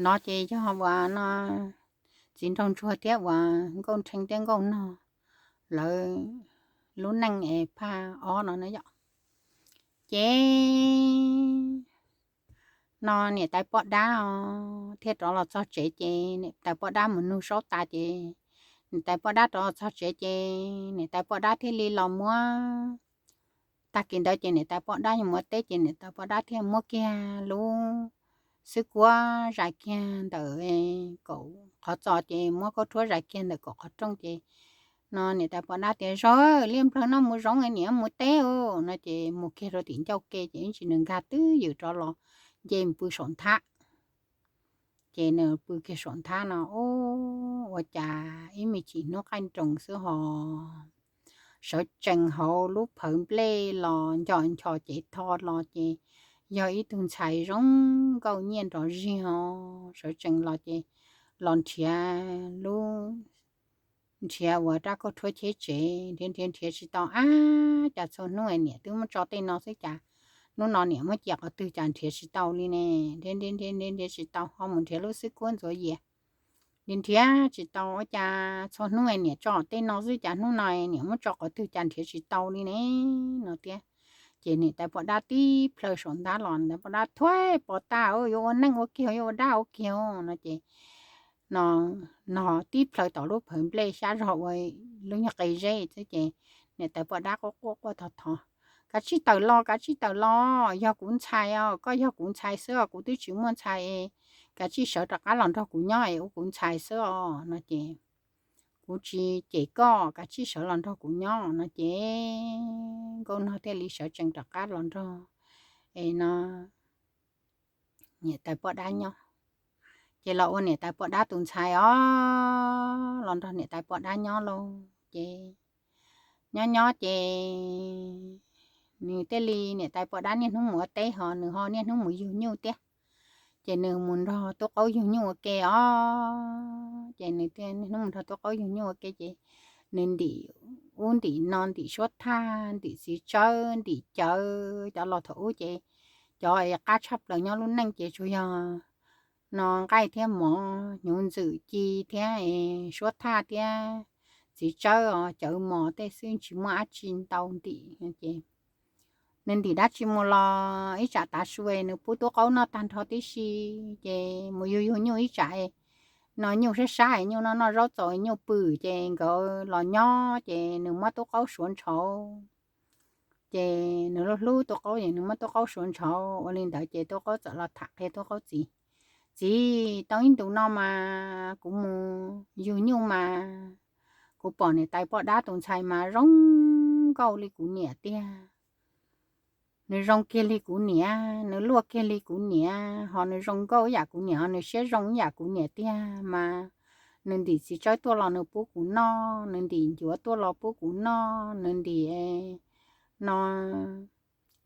No ces yog uas no txiv nraug ntsuag thiab uas nkauj nrheej thiab nkauj nog lawv lub neej es phaj ob no na yom. Ces no niam tais poj dab os thiaj rov los txog tsev ces niam tais poj dab mus nug saub tas ces niam tais poj dab rov los txog tsev ces niam tais poj dab thiaj li los muab, tag kis ntawd ces niam tais poj dab yuav mus ua teb ces niam tais poj dab thiaj muab kiag lub xwb kuab zais kiag ntawm kaum qhov txos ces muab khaub rhuab zais kiag ntawm kaum qhov rooj ces no niam tais poj dab tias, Zog, liaj nplawg noj mus zoov, niam mus teb os. No ces mus kiag rau tim ncauj ke ces ib ntsis nws nkag twb ywm rov los nce pw saum nthab. Ces nws pw kiag saum nthab no, ua cas ib me chim hnub qaij nroos xwb hos sawv tsees hauv lub phawv nplej los nco nchos cev tho los ces yog ib tug ntxhais zoo nkauj nyiaj nrov zig hos sawv tsees los ces los nrhiav lub, nrhiav uas rab khaub rhuab cheb tsev, nrhiav nrhiav nrhiav tsis tau. Ab, cas txhua hnub niam twb muab tso tej no xwb cas hnub no niam muab cia qhov twg cas nrhiav tsis tau li ne? Nrhiav nrhiav nrhiav nrhiav nrhiav tsis tau, ho mus nrhiav lub xwb kuab ntxuav yias, nrhiav nrhiav tsis tau, ua cas txhua hnub niam tso tej no xwb cas hnub no niam muab tso qhov twg cas nrhiav tsis tau li ne? No thiab. Ces niam tais poj dab tib plhaw saum nthab los, niam tais poj dab thuav pov tag, Yuav ua neej ua kiag, yuav ua dab ua kiag. No ces no, no tib plhaw tom lub phawv nplej xyab zog ua lub nyuag qe zeb xwb ces niam tais poj dab quaj quaj quaj thov thov, Kav tsij tawm los, kav tsij tawm los, yog kuv ntxhais os, koj yog kuv ntxhais xwb os, kuv twb tsis muaj ntxhais, kav tsij sawv rov qab los nrog kuv nyob es ua kuv ntxhais xwb os. No ces kuv tsis cem koj, kav tsij sawv los nrog kuv nyob. No ces nkauj nog thiaj li sawv tsees rov qab los nrog es no niam tais poj dab nyob. Ces los ua niam tais poj dab tus ntxhais os, los nrog niam tais poj dab nyob lauj. Ces nyob nyob ces nws thiaj li, niam tais poj dab niaj hnub mus ua teb hos nws ho niaj hnub mus yug nyuj thiab. Ces nws mus nrog tub qaub yug nyuj ua ke os. Ces nws niaj hnub mus nrog tub qaub yug nyuj ua ke ces nws ntim ub ntim no, ntim suab thaj, ntim txiv tsawb, ntim cawv. Cov los thaum ub ces cov es qab tshaj plaws nyob lub neej ces tsuas yog no nqaij thiab mov, hnyuv ntxwm ci thiab suab thaj thiab txiv tsawb os, cawv mos tej xwb, tsis muaj dab tsi ntau ntim. Ces nws ntim dab tsi mus los ib tsam tav su nws pub tub qaub noj tag nrho tib si, ces mus yug yug nyuj ib tsam no nyuj sab sab, nyuj noj noj zaub txaus nyuj pw, ces nkawd los nyob ces nws muab tub qaub suav ntshauv. Ces nws hlub hlub tub qaub es nws muab tub qaub suav ntshauv. Ua li ntawd ces tub qaub txawm los tham qhia tub qaub txiv, Txiv, tau ib ntus no mas kuv mus yug nyuj mas kuv pom niam tais poj dab tus ntxhais mas zoo nkauj li kuv niam tiag. Nws zoo kiag li kuv niam, nws luaj kiag li kuv niam, ho nws zoo nkauj ib yam kuv niam, ho nws siab zoo ib yam kuv niam tiag mas. Nws ntim txiv tsawb tuaj los nws pub kuv noj, nws ntim ncuav tuaj los pub kuv noj, nws ntim no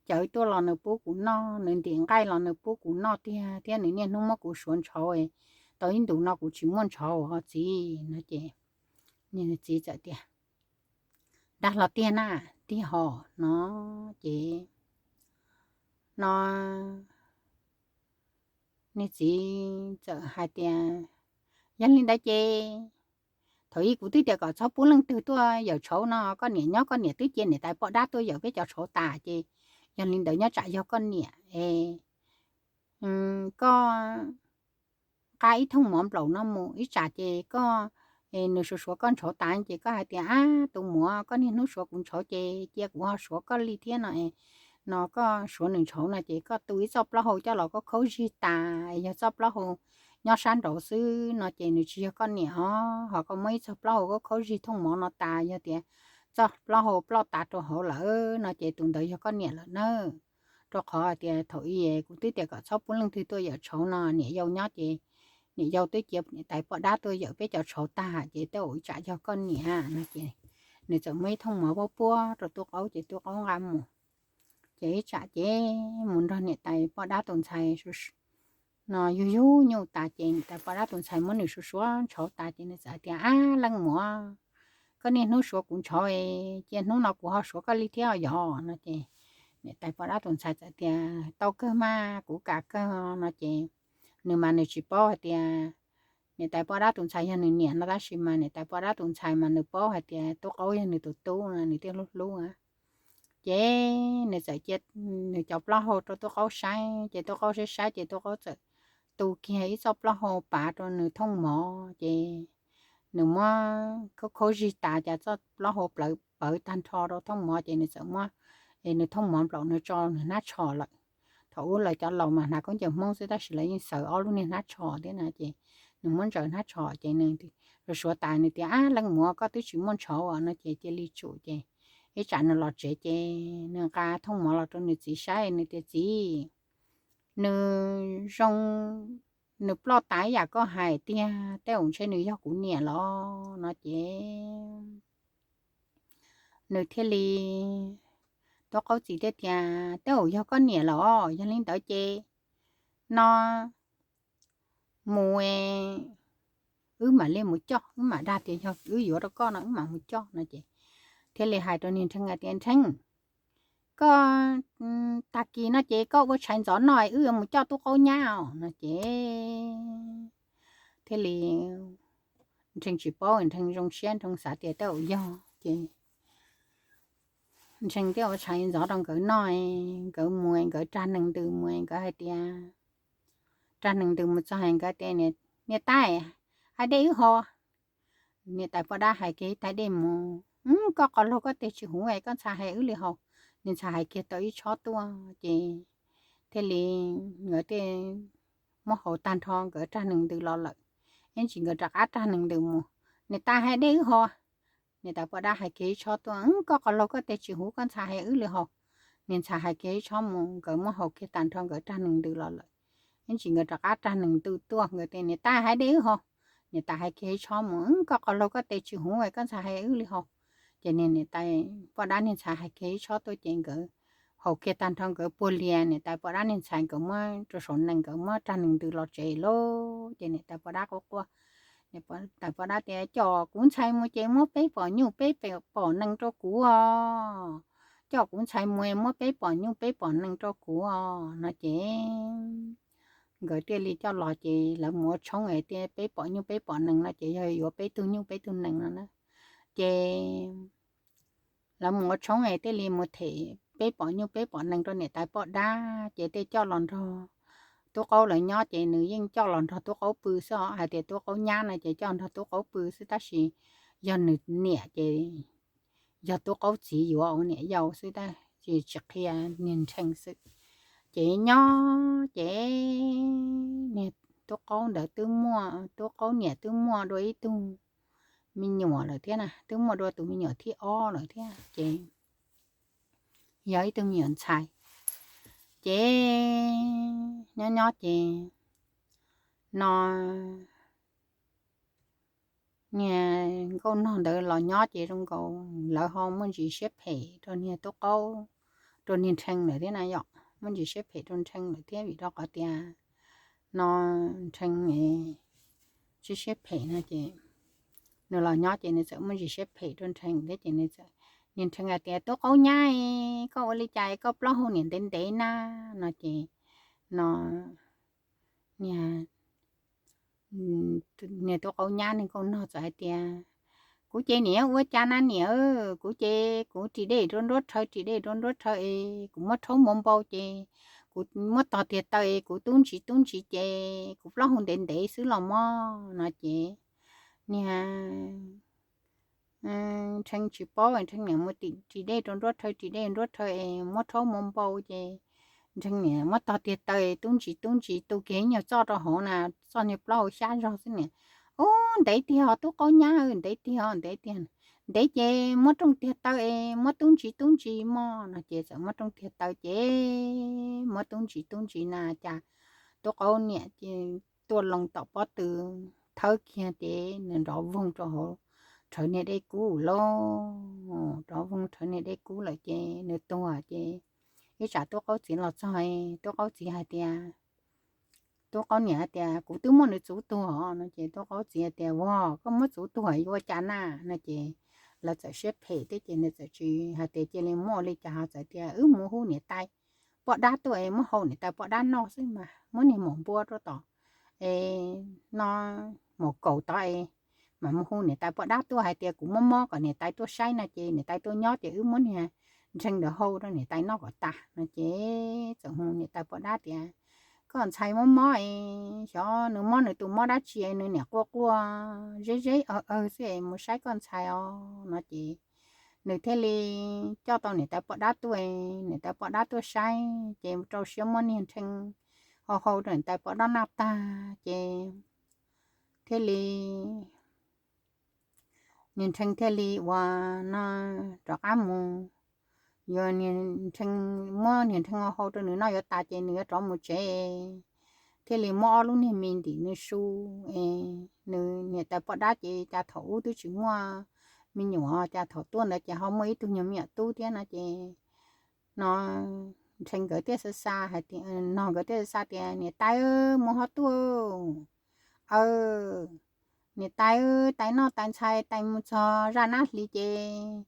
cawv tuaj los nws pub kuv noj, nws ntim nqaij los nws pub kuv noj tiag, thiab nws niaj hnub muab kuv suav ntshauv, tau ib ntus no kuv tsis muaj ntshauv os txiv. No ces txiv txawm tias, Dag los tiag na, tiag hos. No ces no niag txiv txawm hais tias, Yog li ntawd ces thaum ub kuv twb tias kom txhob pub leej twg tuaj yawm tshauv no, koj niam nyob koj niam twb cia niam tais poj dab tuaj yawm peb cov tshauv tas ces yog li ntawd nyob tsam yog koj niam es koj nqa ib thooj mov nplaum no mus ib tsam ces koj, nws suav suav koj ntshauv tas ces koj hais tias, Ab tus muam, koj niaj hnub suav kuv ntshauv ces cia kuv ho suav koj li thiab no, no koj suav nws ntshauv no ces koj tu ib txoj plaub hau coj los koj khaub zig tas, yog txoj plaub hau nyob sab nraud xwb no ces nws tsis yog koj niam os. Ho koj muab ib txoj plaub hau koj khaub zig thooj mov no tas, yog tias txoj plaub hau ploj tas rau hauv lawm no ces tus ntawd yog koj niam lawm nawb. Rau qhov tias thaum ub kuv twb tias kom txhob pub leej twg tuaj yawm tshauv no, niam yau nyob ces niam yau twb cia niam tais poj dab tuaj yawm peb cov tshauv tag ces tej zaum ib tsam yog koj niam no ces nws txawm muab ib thooj mov puab puab rau tub qaub ces tub qaub nqa mus. Ces ib tsam ces mus nrog niam tais poj dab tus ntxhais no yug yug nyuj tas ces niam tais poj dab tus ntxhais muab nws suav suav ntshauv tas ces nws txawm hais tias, Ab leej muam, koj niaj hnub suav kuv ntshauv, cia hnub no kuv ho suav koj li thiab yog? No ces niam tais poj dab tus ntxhais txawm tias, Tau kawg mas, kuv kam kawg. No ces nws mas nws tsis paub hais tias niam tais poj dab tus ntxhais yog nws niam no, tab sis mas niam tais poj dab tus ntxhais mas nws paub hais tias Tub Qaub yog nws tus tub no, nws thiaj hlub hlub. Ces nws txawm cia nws cov plaub hau rau Tub Qaub saib, ces Tub Qaub saib saib ces Tub Qaub txawm tu kiag ib txoj plaub hau pav rau nws thooj mov, ces nws muab khaub khaub zig tas ces txoj plaub hau plawv pawv tag nrho rau thooj mov, ces nws txawm muab, es nws thooj mov nplaum nws tso nws hnab tsho lawm. Thaum ub lawv cov laus mas hnav khaub ncaws Hmoob xwb, tab sis lawv yeej xaws ob lub niag hnab tsho thiab na, ces nws muab ntsaws hnab tsho ces nws suav tas nws tias, Ab, leej muam, koj twb tsis muaj ntshauv no, ces cia li tsum. Ces ib tsam nws los tsev ces nws nqa thooj mov los rau nws txiv saib, nws tias, Txiv, nws zoo, nws ploj tas ib yam koj hais tiag, tej zaum ntshe nws yog kuv niam los no. Ces nws thiaj li, Tub Qaub txiv thiaj tias, Tej zaum yog koj niam los, yog li ntawd ces no mus, wb mam li mus coj, wb mam dag tias yog wb yuav rau koj no wb mam mus coj no. Ces thiaj li hais rau niag Nrheej hais tias, Nrheej, koj, tag kis no ces koj ua tshais ntxov noj wb yuav mus coj Tub Qaub nyab os no. Ces thiaj li Nrheej tsis paub, Nrheej zoo siab, Nrheej xav tias tej zaum yog. Ces Nrheej thiaj ua tshais ntxov rau nkawd noj, nkawd mus nkawd rag nees ntws mus, nkawd hais tias, rag nees ntws mus txog nkawd tias, Niam tais, hais dej wb haus. Niam tais poj dab hais kiag ib tais dej mus, Koj qos laug koj tes tsis huv, koj ntxhais hais wb li haus. Niag ntxhais hais kiag tau ib tshob tuaj ces thiaj li nkawd thiaj muab haus tag nrho nkawd rag nees ntws los lawm. Ib ntsis nkawd rov qab rag nees ntws mus, Niam tais, hais dej wb haus. Niam tais poj dab hais kiag ib tshob tuaj, Koj qos laug koj tes tsis huv, koj ntxhais hais wb li haus. Niag ntxhais hais kiag ib tshob mus, nkawd muab haus kiag tag nrho nkawd rag nees ntws los lawm. Ib ntsis nkawd rov qab rag nees ntws tuaj nkawd tias, Niam tais, hais dej wb haus. Niam tais hais kiag ib tshob mus, Koj qos laug koj tes tsis huv, koj ntxhais hais wb li haus. Ces niag niam tais poj dab niag ntxhais hais kiag ib tshob tuaj ces nkawd haus kiag tag nrho nkawd puag lias, niam tais poj dab niag ntxhais nkawd muab rau saum nees, nkawd muab rag nees ntws los tsev lauj. Ces niam tais poj dab quaj quaj, niam tais poj dab tias, Coj kuv ntxhais mus ces muab peb pom nyuj peb pom nees rau kuv os. Coj kuv ntxhais mus muab peb pom nyuj peb pom nees rau kuv os no. Ces nkawd thiaj li coj los ces lawv mus ua tshoob es thiaj peb pom nyuj peb pom nees no ces yog yuav peb tug nyuj peb tug nees no na. Ces lawv mus ua tshoob es thiaj li mus them peb pom nyuj peb pom nees rau niam tais poj dab ces thiaj coj los nrog Tub Qaub lawv nyob ces nws yeej coj los nrog Tub Qaub pw xwb os. Hais tias Tub Qaub nyab no ces coj nrog Tub Qaub pw xwb, tab sis yog nws niam ces yog Tub Qaub txiv yuav ua niam yau xwb, tab sis tsis qhia niag Nrheej xwb. Ces nyob ces niag Tub Qaub ntawd twb muaj, Tub Qaub niam twb muaj dua ib tug me nyuam lawm thiab na, twb muaj dua tus me nyuam thib ob lawm thiab ces yog ib tug me nyuam ntxhais. Ces nyob nyob ces no niag nkauj nog ntawd los nyob ces zoo nkaus lawv ho muaj ntsis siab phem rau niag Tub Qaub, rau niag Nrheej lawm thiab na yom, muaj ntsis siab phem rau Nrheej lawm thiab vim rau qhov tias no Nrheej siab siab phem no ces nws los nyob ces nws txawm muaj ntsis siab phem rau Nrheej thiab ces nws txawm, niag Nrheej hais tias, Tub Qaub nyab, koj ua li cas koj plaub hau niam ntev ntev na no ces no niag niag Tub Qaub nyab niag nkauj nog txawm hais tias, Kuv ces niam ua cas na niam, kuv ces kuv ris dej rau nruab rhaw, ris dej rau nruab rhaw es kuv muab rhaub npau npau ces kuv muab tog tiag taw es kuv tub ntsis tub ntsis ces kuv plaub hau ntev ntev xwb los mog no ces niag Nrheej tsis paub, Nrheej niam mus ris dej rau nruab rhaw, ris dej nruab rhaw es muab rhaub npau npau ces Nrheej niam muab tog tiag taw tub ntsis tub ntsis tu kiag ib nyuag txoj rau hauv na, txoj niag plaub hau xyab zog xwb niam. Ub, ntev tiag os Tub Qaub nyab, ntev tiag os, ntev tiag. Ntev ces muab rooj tiag taw es muab tub ntsis tub ntsis mog no ces txawm muab rooj tiag taw ces muab tub ntsis tub ntsis na cas Tub Qaub niam ces tuaj loo tom pob tw thawb kiag ces nws nrov voog rau hauv, rhawv niag dej kub lauj, nrov voog rhawv niag dej kub lawm ces nws tuag ces ib tsam Tub Qaub txiv los txog, Tub Qaub txiv hais tias, Tub Qaub niam hais tias, Kuv twb muab nws txuv tuag no ces Tub Qaub txiv hais tias, Ua, koj muab txuv tuag yuav ua cas na no ces lawv txawm siab phem thiab ces nws txawm tsis hais tias cia li muab ua li cas, ho txawm tias, Wb mus hu niam tais poj dab tuaj es muab hau niam tais poj dab noj xwb mas, muab niag maum npua rau tom es no mus kaum tod es mam mus hu niam tais poj dab tuaj hais tias kuv mob mob kom niam tais tuaj saib no ces niam tais tuaj nyob ces wb muab niag Nrhee ntawd hau rau niam tais noj kom tas no ces txawm hu niam tais poj dab tias, koj ntxhais mob mob es xyov nws mob nws tus mob dab tsi es nws niam quaj quaj zeb zeb awg awg xwb es mus saib koj ntxhais os no ces nws thiaj li coj tau niam tais poj dab tuaj, niam tais poj dab tuaj saib ces rau siab muab niag Nrhee hau hau rau niam tais poj dab noj tag ces thiaj li niag Nrhee thiaj li ua no rov qab mus, yuav niag Nrhee, muab niag Nrhee hau rau nws noj yuav tas ces nws yuav rov mus tsev, thiaj li muab ob lub niag mis ntim nws su es nws niam tais poj dab ces cas thaum ub twb tsis muaj me nyuam, cas thaum tuaj ntawd ces ho muaj ib tug nyuag me nyuam tub thiab no ces no Nrhee nkawd thiaj xa xa hais tias, no nkawd thiaj xa xa tias niam tais mus ho tuaj, aw, niam tais, tais noj tais ntxhais tais mus txog zaj nab hli ces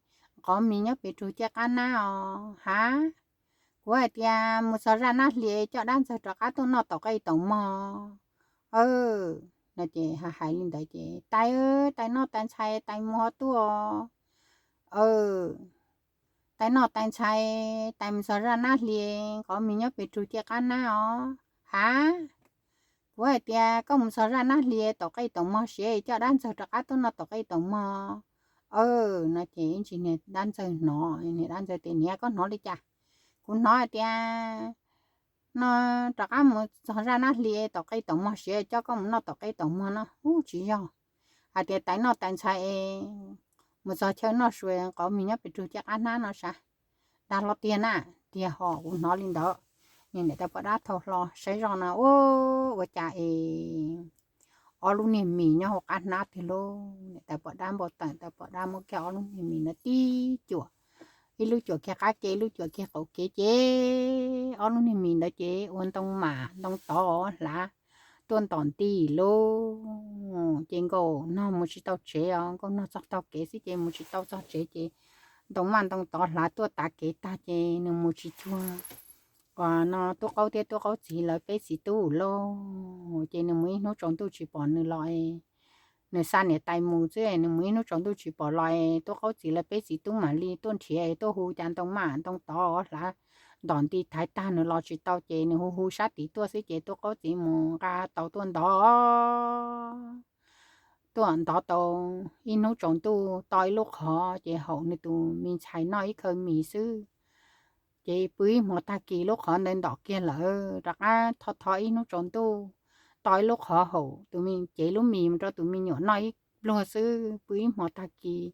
qov mis nyob pem rug ciaj qab nab os. Hav, kuv hais tias mus txog zaj nab hli coj dab ntxawg rov qab tuaj noj taum qej taum mog. Aw, no ces hais li ntawd ces tais, tais noj tais ntxhais tais mus ho tuaj, aw, tais noj tais ntxhais tais mus txog zaj nab hli, qov mis nyob pem rug ciaj qab nab os. Hav, kuv hais tias koj mus txog zaj nab hli taum qej taum mog siav coj dab ntxawg rov qab tuaj noj taum qej taum mog. Aw, no ces ib ntsis niag dab ntxawg hnov, niag dab ntxawg tias niam, koj hnov li cas? Kuv hnov hais tias no rov qab mus txog zaj nab hli taum qej taum mog siav coj koj mus noj taum qej taum mog no. Ub, tsis yog, hais tias tais noj tais ntxhais es mus txog chaw noj su qov mis nyob pem rug ciaj qab nab no sav. Dag hlo tiag na. Tiag hos, kuv hnov li ntawd. Niag niam tais poj dab thau hlo saib zoj no, ua, ua cas es ob lub niag mis nyob hauv qab hnab tiag lauj. Niam tais poj dab npau taws, tais poj dab muab kiag ob lub niag mis no tib cuam, ib lub cuam kiag qab kev ib lub cuam kiag qaum kev ces ob lub niag mis ntawd ces ua ntoo mam ntoo tov hlav tuaj ntom nti lauj. Ces nkauj nog mus tsis tau tsev os, nkauj nog txog taug kev xwb ces mus tsis tau txog tsev ces ntoo maj ntoo tov hlav tuaj tav kev tag ces nws mus tsis cuag uas no tub qaub thiab tub qaub txiv lawv peb txiv tub lauj. Ces nws mus ib hnub tsaus ntuj tsis pom nws los, nws xa niam tais mus xwb, nws mus ib hnub tsaus ntuj tsis pom los, tub qaub txiv lawv peb txiv tub mam li tuaj nrhiav tuaj hu cas ntoo maj ntoo tov hlav ntom nti thaiv tag nws los tsis tau ces nws hu hu sab tid tuaj xwb ces tub qaub txiv mus nqa tau tuaj ntov, tuaj ntov tau ib hnub tsaus ntuj to ib lub qhov ces haum nws tus me ntxhais noj ib khaw mis xwb. Ces pw ib hmo tag kis lub qhov ntawd ntom kiag lawm, rov qab tho tho ib hnub tsaus ntuj to ib lub qhov haum tus me, cev lub mis rau tus me nyuam noj ib pluag xwb, pw ib hmo tag kis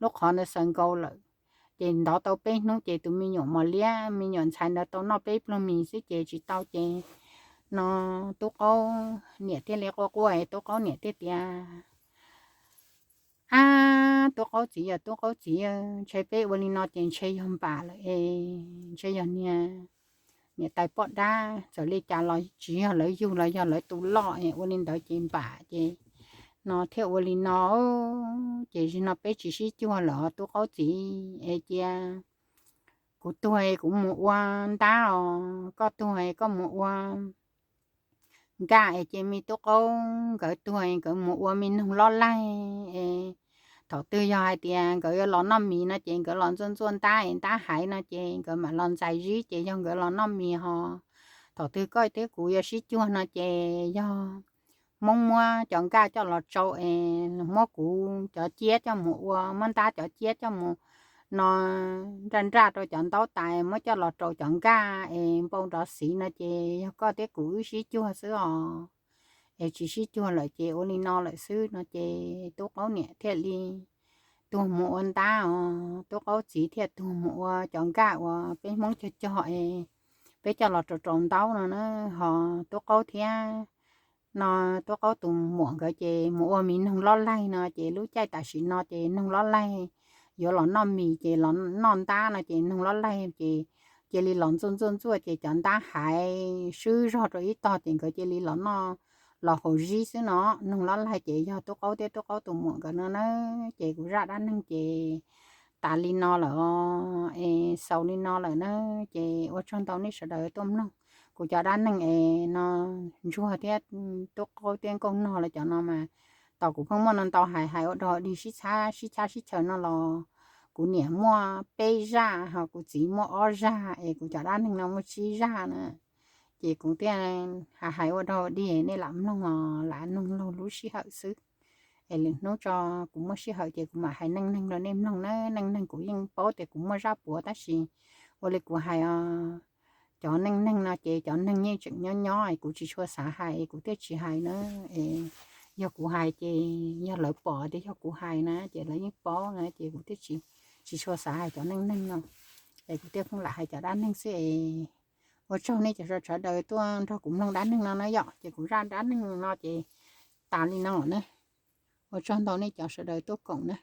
lub qhov ntawd xaws nkaus lawm. Ces ntov tau peb hnub ces tus me nyuam mos liab, me nyuam ntxhais ntawd tau noj peb pluag mis xwb ces tsis tau ces no tub qaub niam thiaj li quaj quaj, tub qaub niam thiaj tias, ab, tub qaub txiv, yog tub qaub txiv, ntshe peb ua li no ces ntshe yog npam lawm es ntshe yog niag niam tais poj dab txawm li cas los tsis yog lawv yug los yog lawv tus loj es ua li ntawd ces npam ces no thiaj ua li no. Ces zaum no peb tsis sib cuag lawm tub qaub txiv es cia kuv tuag kuv mus ua ntab os, koj tuag koj mus ua nkaj es cia me tub qaub nkawd tuag nkawd mus ua me noog lob laig es thaum twg yog hais tias nkawd yuav los noj mis no ces nkawd los ntxuaj ntxuaj ntab es ntab haiv no ces nkawd mam los ntxais zib ces yog nkawd los noj mis hos. Thaum twg koj thiab kuv yuav sib cuag no ces yog Hmoob muab cov nkaj coj los tsau es muab kuv cov ciab coj mus ua, muab ntab cov ciab coj mus no nraj nraj rau cov ntaub tais muab coj los rau cov nkaj es npau nrov xiv no ces yog koj thiab kuv wb sib cuag xwb os. Es tsis sib cuag lawm ces ua li no lawm xwb no ces tub qaub niam thiaj li tuag mus ua ntab os, tub qaub txiv thiaj tuag mus ua cov nkaj uas peb Hmoob cog cog es peb coj los rau rau ntaub no na. Hos tub qaub thiab no tub qaub tus muam nkawd ces mus ua me noog lob laig no ces lub caij tam sim no ces noog lob laig yuav los noj mis ces los noj ntab no ces noog lob laig ces cia li los ntxuaj ntxuaj ntxuaj ces cov ntab haiv swb zog rau ib tog ces nkawd cia li los noj los haus zib xwb no. Noog lob laig ces yog tub qaub thiab tub qaub tus muam nkawd no na. Ces kuv zaj dab neeg ces tas li no lawm os, es xaus li no lawm na. Ces ua tsaug ntau nej sawv daws tuaj mloog Kuv cov dab neeg es no ntsuag thiab tub qaub thiab nkauj nog los cov no mas, tos kuv pheej muaj no ntau hais hais ua dog dig sib txhab sib txhab sib chaws no los, kuv niam muaj peb zaj ho kuv txiv muaj ob zaj es kuv cov dab neeg no muaj tsib zaj na. Ces kuv thiaj hais hais ua dog dig nej lam mloog os, lam mloog laug lub sij hawm xwb. Es lwm hnub tso kuv muaj sij hawm ces kuv mam hais neej neeg rau nej mloog na. Neej neeg kuv yeej paub tias kuv muaj zaj puav tab sis ua li kuv hais os, cov neej neeg no ces cov neeg yeej tseem nyob nyob es kuv tsis tshua xav hais es kuv thiaj tsis hais na. Es yog kuv hais ces yog lawv pom tias yog kuv hais na ces lawv yeej paub na ces kuv thiaj tsis, tsis tshua xav hais cov neej neeg no. Es kuv thiaj pheej lam hais cov dab neeg xwb es. Ua tsaug nej cov sawv daws tuaj nrog kuv mloog dab neeg no na yom. Ces kuv zaj dab neeg no ces tas li no na. Ua tsaug ntau nej cov sawv daws tuaj koom na.